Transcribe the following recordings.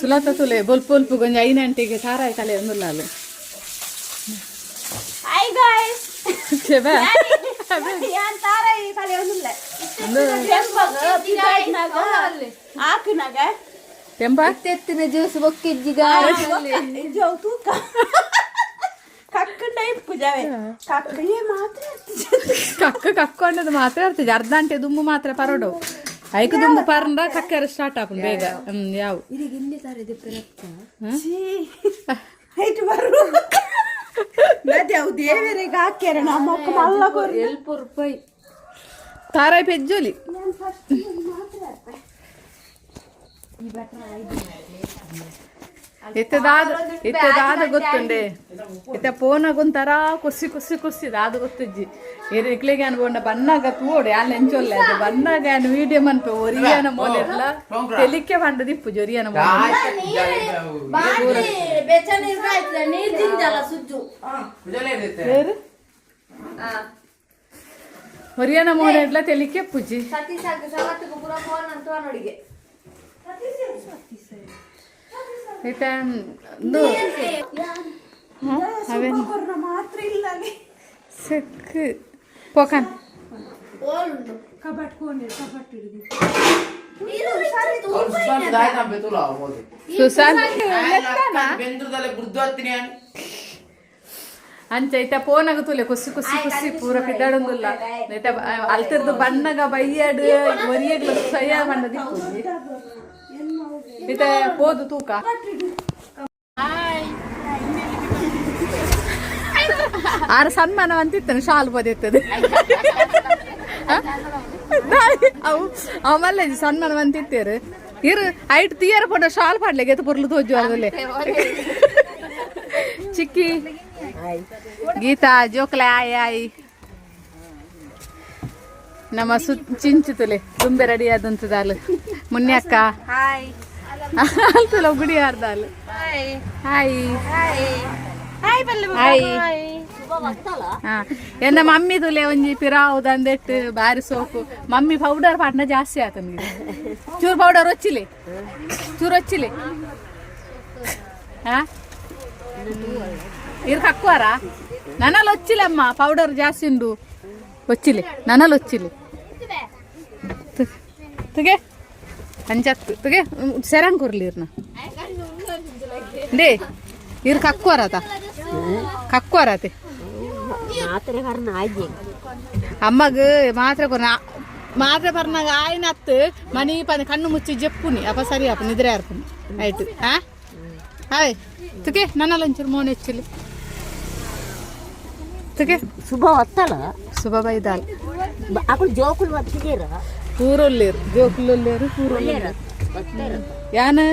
ಸುಲತ ತುಲೆ ಬೊಲ್ಪ ಬೊಲ್ಪು ಗೊಂಜಿ 5 ಗಂಟೆಗೆ ತಾರಾಯಿ ಕಲೆ ಒಂದುಲ್ಲಾಲು. Hi guys. ಚೆಬೆ. ಯಾನ್ ತಾರಾಯಿ ಕಲೆ ಒಂದುಲ್ಲ ಆಕುನಾಗ. ತೆಂಬ. ತೆತ್ತಿನ ಜ್ಯೂಸ್ ಬೊಕ್ಕಿಜ್ಜಿಗ. ಜೋ ತೂಕ ಕಕ್ಕಂಡ ಇಪ್ಪು ಜಾವೆ ಕಕ್ಕಯೇ ಮಾತ್ರ. ಕಕ್ಕ ಕಕ್ಕು ಅನ್ನೋದು ಮಾತ್ರ ಇರ್ತದೆ. ಅರ್ಧ ಗಂಟೆ ದುಮ್ಮು ಮಾತ್ರ ಪರೋಡು ಐಕು ದುಂಬು ಪರಂಡ ಕಕ್ಕರ ಸ್ಟಾರ್ಟ್ ಆಪುಂಡು ಬೇಗ. ಯಾವ ಹೈಟ್ ಬರು ನದಿ ಅವು ದೇವರಿಗೆ ಹಾಕ್ಯಾರ ನಮ್ಮ ಅಕ್ಕ ಮಲ್ಲ ಕೊರು. ಎಲ್ಪ ರೂಪಾಯಿ. ತಾರಾಯಿ ಪೆಜ್ಜೋಲಿ. ಇತ್ತದಾದ ಇತ್ತದಾದ ಗೊತ್ತುಂಡೆ. ಇತ್ತ ಪೋನಾಗ ಒಂಥರ ಕೊಸಿ ಕೊಸಿ ಕೊಸಿ ದಾದ ಗೊತ್ತುಜ್ಜಿ. ಇಕ್ಲೆಗೆ ಅನ್ಬೋಂಡ ಬನ್ನಾಗ ತೂಡು ಯಾನ್ ಎಂಚೊಲ್ಲೆ ಅದು ಬನ್ನಾಗ ಯಾನ್ ವೀಡಿಯೋ ಮನ್ಪೆ ಒರಿಯನ ಮೋನೆಲ್ಲ ತೆಲಿಕೆ ಬಂಡದಿಪ್ಪು ಜೊರಿಯನ ಮೋನೆ. ಬೆಚ್ಚ ನೀರು ಕಾಯ್ತದೆ, ನೀರು ಜಿಂಜಲ ಸುಜ್ಜು. ಬೇರೆ ಒರಿಯನ ಮೋನೆಡ್ಲ ತೆಲಿಕೆ ಪೂಜಿ. ಸತೀಶ್ ಆಗ ಸವತ್ತಿಗೆ ಪೂರ ಫೋನ್ ಅಂತ ನೋಡಿಗೆ. ಇತ್ತ ಒಂದು ಅವೇನು ಕೊರ್ನ ಮಾತ್ರ ಇಲ್ಲ. ಸಿಕ್ ಪೋಕನ್. ಓಲ್ಡು. ಕಬಟ್ ಕೋಣೆ ಕಬಟ್ ಹಿಡಿದು. ಸುಶಾಂತ್. ಬೆಂದ್ರದಲ್ಲೇ ಬುರ್ದು ಹತ್ತಿನಿ. ಅಂಚ ಐತ ಪೋನಾಗ ತೂಲೆ ಕೊಸಿ ಕೊಸಿ ಕೊಸಿ ಪೂರ ಪಿದಾಡೊಂದುಲ್ಲ. ಐತ ಅಲ್ತಿರ್ದು ಬಣ್ಣಗ ಬೈಯಡ್ ಒರಿಯಗ್ಲ ಸಯ್ಯ ಬಣ್ಣದ ಇತ್ತ ಪೋದು ತೂಕ. ಆರು ಸನ್ಮಾನ ಅಂತಿತ್ತಾನೆ ಶಾಲು ಪದಿತ್ತದೆ. ಅವು ಅವು ಮಲ್ಲೆ ಸನ್ಮಾನ ಅಂತಿತ್ತೇರು ಇರು ಐಟ್ ತೀಯರ ಪಂಡ ಶಾಲ್ ಪಾಡ್ಲೆ ಗೆತ್ತ ಪೊರ್ಲು ತೋಜು ಅದಲ್ಲೇ. ಚಿಕ್ಕಿ ಗೀತಾ ಜೋಕ್ಲೆ ಆಯ್ ಆಯ್. ನಮ್ಮ ಸು ಚಿಂಚುತುಲೆ ತುಂಬೆ ರೆಡಿ ಆದಂತದಾಲು. ಮುನ್ನೆ ಅಕ್ಕ. ಹಾಯ್. ಅಲ್ತುಲ ಗುಡಿ ಆರ್ದಾಲು. ಹಾಯ್. ಹಾಯ್. ಹಾಯ್ ಬಲ್ಲೆ. ಹಾಯ್. ಹಾ, ಎನ್ನ ಮಮ್ಮಿ ತುಲೆ ಒಂಜಿ ಪಿರಾವ್ ದಂದೆಟ್ಟು ಬಾರಿ ಸೋಕು. ಮಮ್ಮಿ ಪೌಡರ್ ಪಾಟ್ನ ಜಾಸ್ತಿ ಆತ. ಚೂರು ಪೌಡರ್ ಒಚ್ಚಿಲೆ, ಚೂರು ಒಚ್ಚಿಲೆ. ಹಾ, ಇರ್ ಕಕ್ಕುವಾರ ನನಲ್ ಒಚ್ಚಿಲಮ್ಮ. ಪೌಡರ್ ಜಾಸ್ತಿ ಉಂಡು, ಒಚ್ಚಿಲೆ ನನಲ್ ಒಚ್ಚಿಲೆ. ತುಗೆ ಅಂಚತ್ತು ತುಗೆ ಸೆರಂಗ್ ಕೊರ್ಲಿ ಇರ್ನ. ಡೇ ಇರ್ ಕಕ್ಕುವಾರತ ಕಕ್ಕುವಾರತೆ. ಮಾತ್ರೆ ಕಾರಣ ಆಯ್ತು. ಅಮ್ಮಗ್ ಮಾತ್ರೆ ಕೊರ್ನ. ಮಾತ್ರೆ ಪರ್ನಾಗ ಆಯ್ನತ್ತು ಮನಿ ಪದ ಕಣ್ಣು ಮುಚ್ಚಿ ಜಪ್ಪುನಿ ಅಪ್ಪ ಸರಿ ಅಪ್ಪ ನಿದ್ರೆ ಅರ್ಪುನಿ ಆಯ್ತು. ಆ ಹಾಯ್ ತುಕೆ ನನ್ನಲ್ಲ ಒಂಚೂರು ಮೋನೆ ಹೆಚ್ಚಿಲಿ ತುಕೆ. ಶುಭ ಒತ್ತಲ. ಶುಭ ಬೈದಾಲ್. ಅಕುಲು ಜೋಕುಲು ಒತ್ತಿದ್ದೀರ. ಪೂರೊಲ್ಲೇರು ಜೋಕುಲೊಲ್ಲೇರು ಪೂರೊಲ್ಲೇರು. ಯಾನ್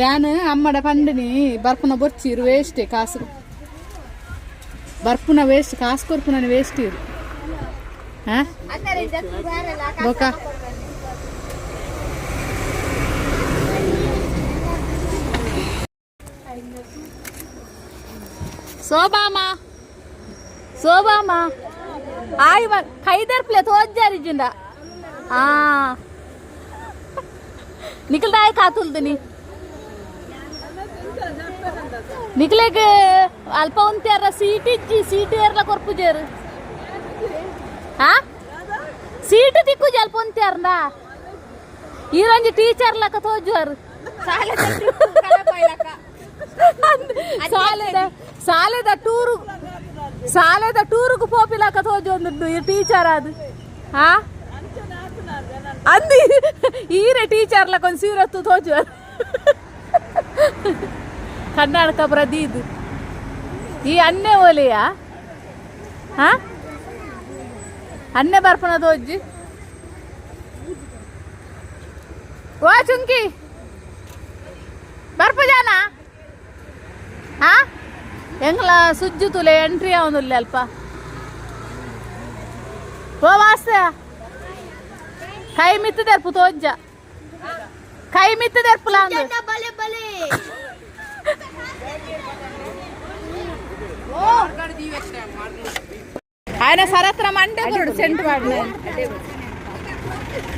ಯಾನ್ ಅಮ್ಮಡ ಪಂಡಿನಿ ಬರ್ಪುನ ಬೊರ್ಚಿ ಇರು, ವೇಸ್ಟೆ ಕಾಸು ಬರ್ಪುನ ವೇಸ್ಟ್, ಕಾಸು ಕೊರ್ಪುನ ವೇಸ್ಟ್ ಇರು. ಹಾ ಬೊಕ ಶೋಭಾಮ ಶೋಭಾಮ ಆಯ್ ಕೈದರ್ಪ್ಲೆ ತೋಜ್ಜಾರಿಜ್ಜಿಂದ. ಆ ನಿಖಲ್ದಾಯ ಕಾತುಲ್ದಿನಿ. ನಿಖಲೆಗ್ ಅಲ್ಪ ಉಂತ್ಯಾರ ಸೀಟ್ ಇಜ್ಜಿ, ಸೀಟ್ ಏರ್ಲ ಕೊರ್ಪುಜೇರು. ಆ ಸೀಟ್ ತಿಕ್ಕುಜಿ ಅಲ್ಪ ಉಂತ್ಯಾರ್ನ. ಈರೊಂಜಿ ಟೀಚರ್ ಲಕ್ಕ ತೋಜುವರು. ಸಾಲೆದ ಸಾಲೆದ ಟೂರು ಸಾಲೆದ ಟೂರುಗು ಪೋಪಿಲಕ್ಕ ತೋಜೊಂದುಂಡು ಈ ಟೀಚರ್ ಅದು. ಹಾ ಅಂದಿ ಈರೆ ಟೀಚರ್ ಲಕ್ಕ ಒಂದು ಸೀರತ್ತು ತೋಜುವರು. ಕರ್ನಾಟಕ ಪ್ರದೀದ್ ಈ ಅನ್ನೆ ಓಲೆಯಾ. ಹಾ ಅನ್ನೆ ಬರ್ಪಣ ತೋಜಿ. ವಾ ಚುಂಕಿ ಬರ್ಪು ಜಾನ. ಹಾ ಎಂಗ್ಲ ಸುಜ್ಜು ತುಲೆ ಎಂಟ್ರಿ ಆವೊಂದುಲ್ಲೆ ಅಲ್ಪ. ಓ ವಾಸ್ತ ಕೈ ಮಿತ್ತದೆರ್ಪು ತೋಜ್ಜ ಕೈ ಮಿತ್ತದೆರ್ಪುಲ ಅಂದು. ಬಲೆ ಬಲೆ. ఆయన ಸರತ್ರ ಮಂಡೆ ಬರೋಡು ಸೆಂಟ್ ಮಾಡಿ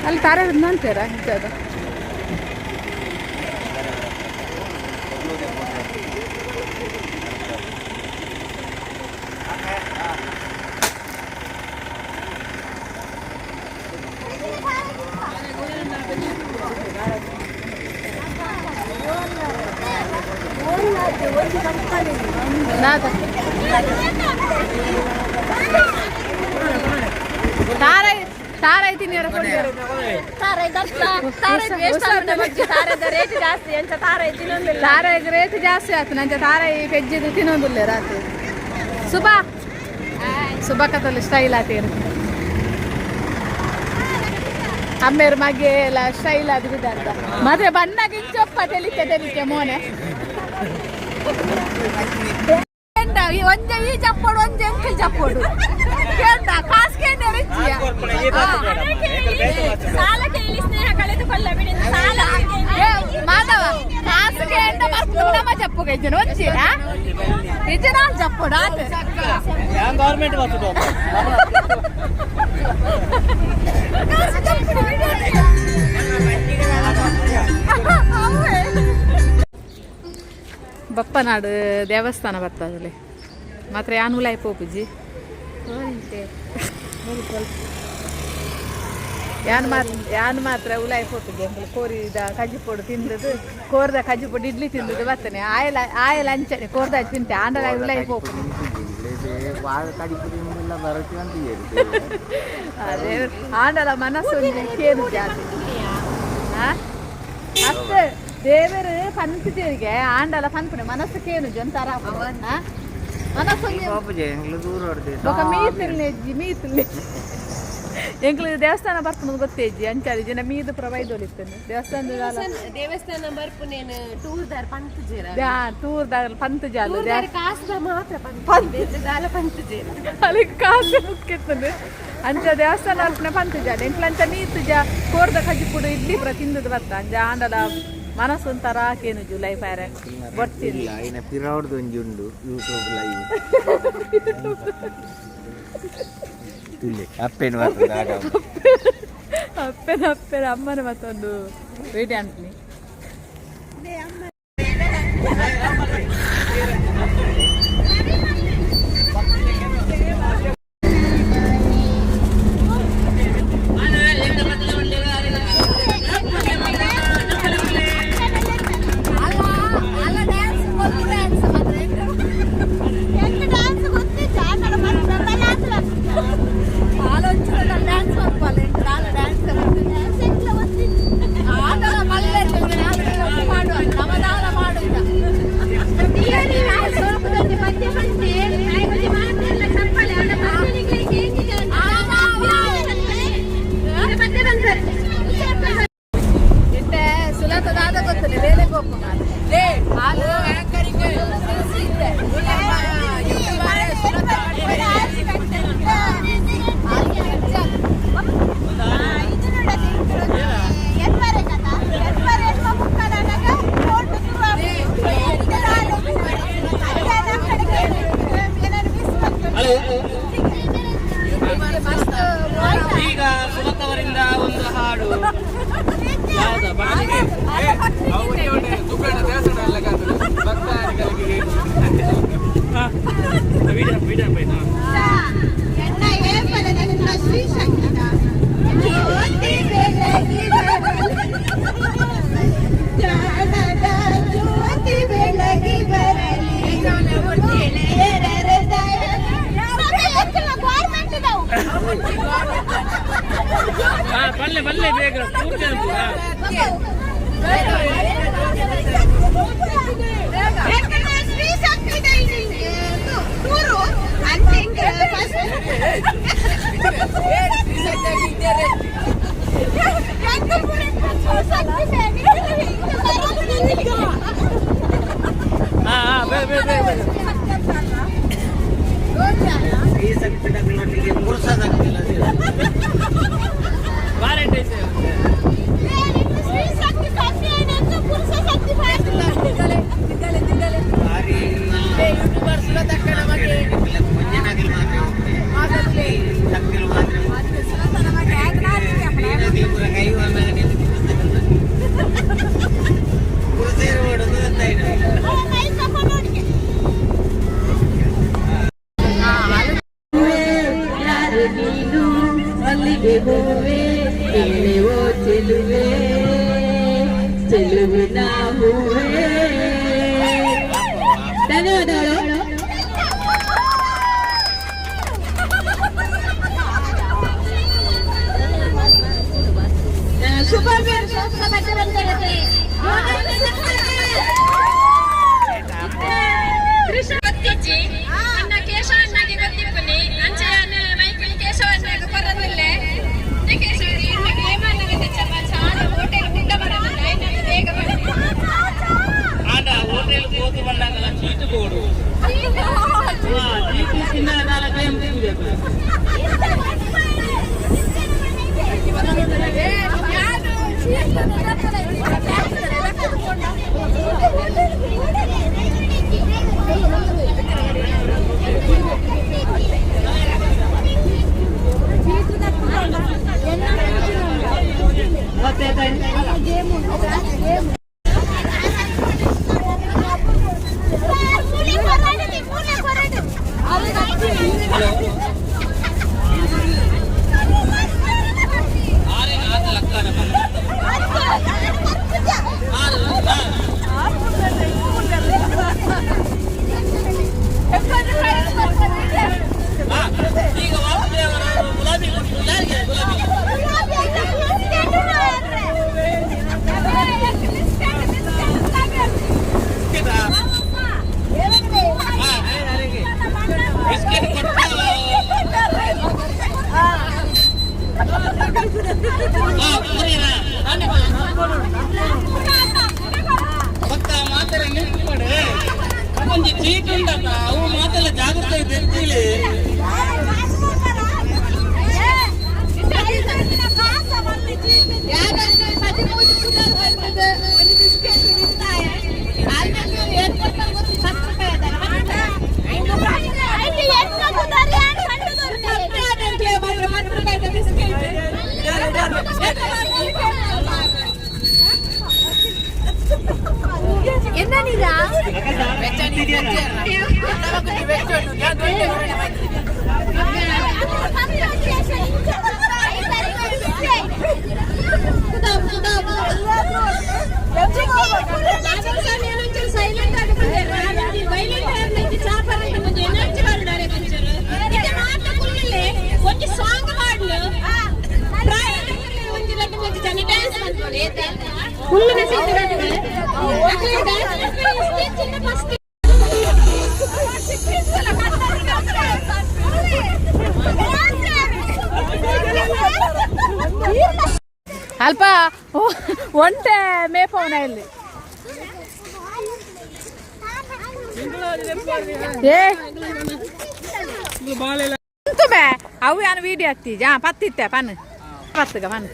ಅಲ್ಲಿ ತಾರೆ ಅಂತೀರ ಇಂಥದ್ದು. ದಾದ ತಾರೈ ತಾರೈ ತಿನ್ನಿಯರ ಕೊಡಿಯರ. ರೇಟ್ ಜಾಸ್ತಿ ಎಂಚ ತಾರೈ ತಿನ್ನೊಂದಿಲ್ಲ. ತಾರಾಯಿಗೆ ರೇಟ್ ಜಾಸ್ತಿ ಆಯ್ತು ನಂಚ ತಾರಾಯಿ ಪೆಜ್ಜಿದು ತಿನ್ನೊಂದಿಲ್ಲ ರಾತ್ರಿ. ಸುಬಾ ಸುಬಾ ಕತ್ತಲು ಸ್ಟೈಲ್ ಆತೀರು ಅಮ್ಮೇರ್ ಮಗೆ ಎಲ್ಲ ಸ್ಟೈಲ್ ಅದು ಬಿದ್ದಂತ ಮತ್ತೆ ಬನ್ನಾಗ ಇಂಚೊಪ್ಪ ತೆಲಿಕೆ ತೆಲಿಕೆ ಮೋನೆ ಕೇಂಡ, ಈ ಒಂಜೆ ಈ ಚಪ್ಪೋಡು ಒಂಜೆ ಅಂಕಲ್ ಚಪ್ಪೋಡು ಕೇಂಡ ಕಾಸು ಕೇಂಡ ರಿಚ್ಚಿಯ. ಸಾಲ ಕೇಳಿ ಸ್ನೇಹ ಕಳೆದುಕೊಳ್ಳ ಬಿಡಿ ಸಾಲ. ಏ ಮಾಧವ, ಕಾಸು ಕೇಂಡ ಮಸ್ತ್ ನಮ್ಮ ಚಪ್ಪು ಇಜ್ಜನ ಒಂಜಿ ಇಜ್ಜನ ಚಪ್ಪೋಡು ಆತ. Government bus. ಕಾಸು ಚಪ್ಪೋಡು ಬಿಡು. ಬಪ್ಪನಾಡು ದೇವಸ್ಥಾನ ಬರ್ತದಲ್ಲಿ ಮಾತ್ರ ಯಾನ್ ಉಲಾಯಿ ಪೋಪುಜಿ. ಯಾನ್ ಮಾತ್ರ ಯಾನ್ ಮಾತ್ರ ಉಲಾಯಿ ಪೋಪುಜಿ. ಅಂಕಲ್ ಕೋರಿದ ಕಜ್ಜಿಪೊಡು ತಿಂದದು, ಕೋರ್ದ ಕಜ್ಜಿಪೊಡು ಇಡ್ಲಿ ತಿಂದದು ಬರ್ತೇನೆ. ಆಯಲ ಆಯಲ ಅಂಚನೆ ಕೋರ್ದ ತಿಂತೆ ಆಂಡಲ ಉಲಾಯಿ ಪೋಪುಜಿ. ಅದೇ ಆಂಡಲ ಮನಸ್ಸು ಒಂಜಿ ಕೇನು ಜಾತಿ. ಆ? ಅತ್ತೆ ದೇವರು ಪಂತಿಗೆ ಆಂಡಲ ಪನ್ಪುಣೆ ಮನಸ್ಸು ಕೇನು ಜೊಂತಾರ ಮನಸ್ಸು ಬೊಕ ಮೀತಿಲ್ನೆಜ್ಜಿ ಮೀತಿಲ್ನೆ. ಎಂಕ್ಲು ದೇವಸ್ಥಾನ ಬರ್ಪುನದು ಗೊತ್ತೇಜ್ಜಿ ಅಂಚಾದಿ ಜನ ಮೀದು ಪ್ರಭಾಯ್ದೊಲಿತ್ತೇನೆ ದೇವಸ್ಥಾನದ. ದೇವಸ್ಥಾನ ಬರ್ಪುನೇನು ಟೂರ್ ದಾರ್ ಪಂತ್ ಜೇರ. ಟೂರ್ದಾಗ ಪಂತ್ ಜಾಲು. ಕಾಸುದ ಮಾತ್ರ ಪಂತ್ ದಾಲ ಪಂತ್ ಜೇರ. ಅಲ್ಲಿಗೆ ಕಾಸು ಮುಕ್ಕೆತ್ತಂದು ಅಂಚ ದೇವಸ್ಥಾನ ಅರ್ಪಣೆ ಪಂತ್ ಜಾಲ. ಎಂಕ್ಲ ಅಂಚ ಮೀತು ಜ ಕೋರ್ದ ಕಜ್ಜಿಪುಡು ಇಡ್ಲಿ ಪೂರ ತಿಂದದು ಬತ್ತ. ಅಂಚ ಆಂಡಲ ಮನಸ್ಸು ಒಂಥರ ಕೇನು ಜುಲೈ ಫಾರೆ ಬರ್ತೀನಿ. ಇಲ್ಲ, ಇನ್ನ ಪಿರವಡ್ದು ಒಂಜಿ ಉಂಡು ಯೂಟ್ಯೂಬ್ ಲೈವ್ ತುಲೆ ಅಪ್ಪೇನು ಬರ್ತದೆ ಆಗ. ಅಪ್ಪನ ಅಪ್ಪನ ಅಮ್ಮನ ಮತ್ತೊಂದು ವಿಡಿಯೋ ಅಂತೀನಿ. ಇತ್ತೆ ಸುಲತ ದಾದ ಗೊತ್ತಿಲ್ಲ ಬೇಲೆ ಗೋಪು ಹಾಲು. ಈಗ ಸುಮತವರಿಂದ ಒಂದು ಹಾಡು ಯಾವ್ದಾ ಬಾಳಿಗೆ? Video video Baina. ಜ್ಯೋತಿ ಬೆಳಗಿ ಬರಲಿ, ಜ್ಞಾನದ ಜ್ಯೋತಿ ಬೆಳಗಿ ಬರಲಿ ಗೆಳೆಯರ ಹಾ, ಬಲ್ಲೆ ಬಲ್ಲೆ ಬೇಗ ಪೂರ್ತಿ ಅನ್ಪು, ಹಾ. ಹಾ ಹಾ ಬೇಗ ಬೇಗ ಬೇಗ ಬೇಗ. ಈ ಸಂಕಟಗಳೊಟ್ಟಿಗೆ ಪುರುಷದಾಗ್ತಿಲ್ಲ. ವಾರಂಟಿ ಐತೆ. ಮಂಜನಾಗಿಲ್ ಮಾತ್ರ ಹೋಗ್ತದೆ. ಶಕ್ತಿಲು ಮಾತ್ರ ಹೋಗ್ತದೆ. ಪೂರ ಕೈ ಮೇಲೆ ಪುರುಷರು ಮಾಡೋದು ಅಂತ ಇಲ್ಲ. ಮಲ್ಲಿಗೆ ಹೂವೇ ಕೇಳೆವೋ ಚೆಲುವೆ ಚೆಲುವಿನ ಹೂವೇ. ಧನ್ಯವಾದಗಳು. ಒಂಜಿ ಚೀಟ್ ಉಂಡಪ್ಪ ಅವು ಮಾತೆಲ್ಲ ಜಾಗ್ರತೆ ಇರ್ತೀಲಿ. ಒಂಜಿ ಸಾಂಗ್ ಮಾಡ್ಲು ಒಂಜಿ ರಡ್ಡ್ ಮೂಜಿ ಜನ ಡ್ಯಾನ್ಸ್ ಮಾಡ್ಕೊಳ್ಳಿ ಫುಲ್ ಚಿನ್ನ ಫಸ್ಟ್. ಅಲ್ಪ ಒಂಟೆ ಮೇಪವನ ಇಲ್ಲಿ. ಏ ಬೇ ಅವು ಯಾನು ವೀಡಿಯೋ ಹತ್ತಿ ಜಾ ಪತ್ತಿತ್ತೆ ಪನ್ ಪತ್ತಗ ಪನ್.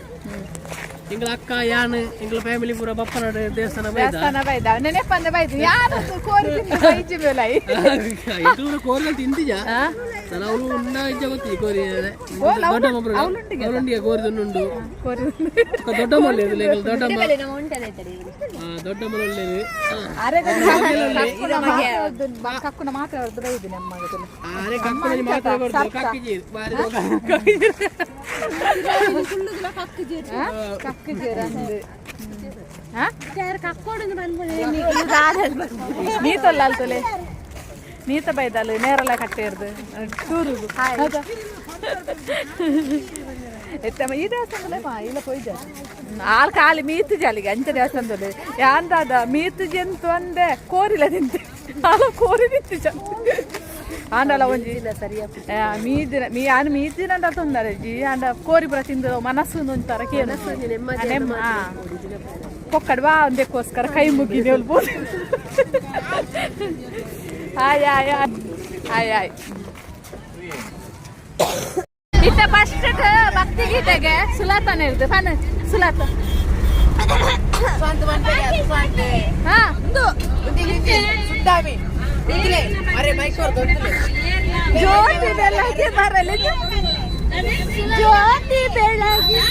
ಎಂಗಳ ಅಕ್ಕ ಯಾನ್ ಎಂಗಳ ಫ್ಯಾಮಿಲಿ ಪೂರ ಬಪ್ಪನಾಡು ದೇವಸ್ಥಾನ. ದೇವಸ್ಥಾನ ಬೈದ ನೆನೆಪಂದೆ ಬೈದು ಯಾರು ಕೋರಿ ತಿಂದು ಬೈಜಿ ಮೇಲೈ. ಇದು ಕೋರಿಗಳು ತಿಂತಿಜ ಅವಳು ಉಂಡ ಇಜ್ಜ ಗೊತ್ತಿ ಕೋರಿ. ದೊಡ್ಡಮ್ಮ ಅವಳುಂಡಿಗೆ ಕೋರಿ ಉಂಡು. ಕೋರಿ. ದೊಡ್ಡಮ್ಮ ಒಳ್ಳೇದು, ದೊಡ್ಡಮ್ಮ, ದೊಡ್ಡಮ್ಮ ಒಳ್ಳೇದು. ಕಕ್ಕುನ ಮಾತ್ರ ಅವ್ರದ್ದು ಬೈದು ನಮ್ಮ. ಅರೆ ಕಕ್ಕುನ ಮಾತ್ರ ಕೊಡ್ದು ಕಕ್ಕಿಜಿ ಬಾರಿ. ನೀತಲ್ಲ ಅಲ್ತಲೆ ನೀತ ಬೈದಲ್ಲ ನೇರಲ್ಲ ಕಟ್ಟೇರ್ದು ಟೂರುಗು ಎತ್ತಮ್ಮ. ಈ ದೇವಸ್ಥಾನದಲ್ಲೇ ಮಾ ಇಲ್ಲ ಪೊಯ್ಜ ಆಲ್ ಖಾಲಿ ಮೀತು ಜಾಲಿಗೆ ಅಂಚ ದೇವಸ್ಥಾನದಲ್ಲಿ ಯಾಂದಾದ ಮೀತು ಜಂತು ಅಂದೆ ಕೋರಿಲ್ಲ ತಿಂತೆ ಅಲ್ಲ ಕೋರಿ ತಿಂತು ಜಂತು ಆಂಡಲ ಒಂಜಿ ಮೀದಿನ ಮೀ ಆನ್ ಮೀದಿನ ತೊಂದರೆ ಜಿ ಆಂಡ ಕೋರಿ ಪೂರ ತಿಂದು ಮನಸ್ಸು ಒಂಥರ ಕೇನು ಪೊಕ್ಕಡ್ವಾ ಒಂದಕ್ಕೋಸ್ಕರ ಕೈ ಮುಗಿ ಹೇಳ್ಬೋದು. ಆಯ್ ಆಯ್ ಆಯ್ ಆಯ್. ಇತ್ತ ಫಸ್ಟ್ ಭಕ್ತಿ ಗೀತೆಗೆ ಸುಲಾತನ ಇರ್ತದೆ ಫನ್ ಸುಲಾತ. ಹಾ ಜ್ಯೋತಿ ಬೆಳಗಿ ಬರಲಿ, ಜ್ಯೋತಿ ಬೆಳಗಿ.